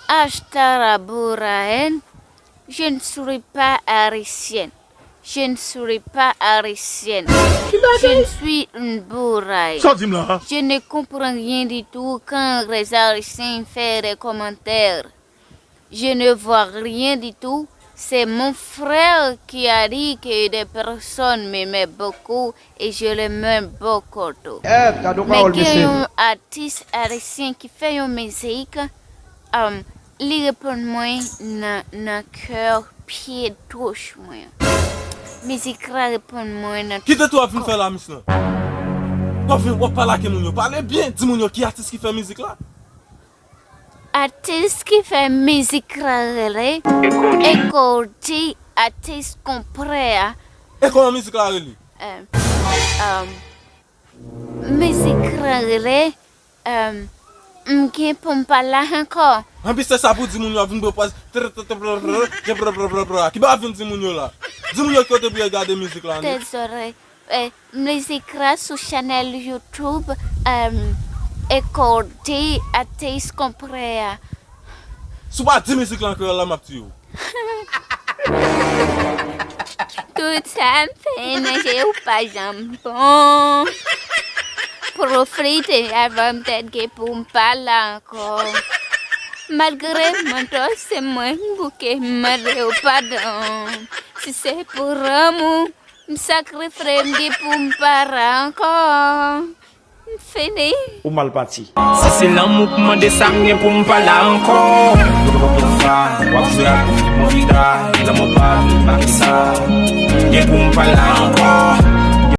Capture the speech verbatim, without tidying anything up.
Ashtara Bouraen, je ne suis pas haïtienne. Je ne suis pas haïtienne. Je suis une Bouraen. Sa w di m la? Je ne comprends rien du tout quand les Haïtiens font des commentaires. Je ne vois rien du tout. C'est mon frère qui a dit que des personnes m'aimaient beaucoup et je l'aimais beaucoup. Eh, gade yon pawòl, mesye. Men gen yon atis ayisyen ki fè yon mizik, um, li reponn mwen nan, nan kè pye dwòch mwen. Mizik la reponn mwen nan Kite tou ap vin fè la, mis lan. W ap vin, w ap pale ak moun yo. Pale byen, di moun yo ki atis ki fè mizik la. Atis ki fè mizik la rele Echo D, atis konprè a. E kòman mizik la rele? Um, um, mizik la rele, um, M gen pou m pa la ankò. Anpi se sa pou di moun yo ap vin bwe pwaz. Ki ba ap vin di moun yo la? Di moun yo ki kote pou yo gade mizik la, non? Dezole. Eh, mizik la sou chanèl YouTube, um, Echo D, atis konprè a. Si w pa di mizik la an kreyòl la, m ap tiye w. Tout sa m fè nan je ou pa janm bon. Pwofite avan m tèt gen pou m pa la ankò. Malgre m antò se mwen m bouke m mande w padon. Si se pou ranmou, m sakrifye m gen pou m pa la ankò. M fini. Ou mal pati. Si se lanmou pou mande sa m gen pou m pa la ankò. Yo pa konn fa, w ap jwe ak mwen vita, lanmou pa vin pa ki sa. M gen pou m pa la ankò.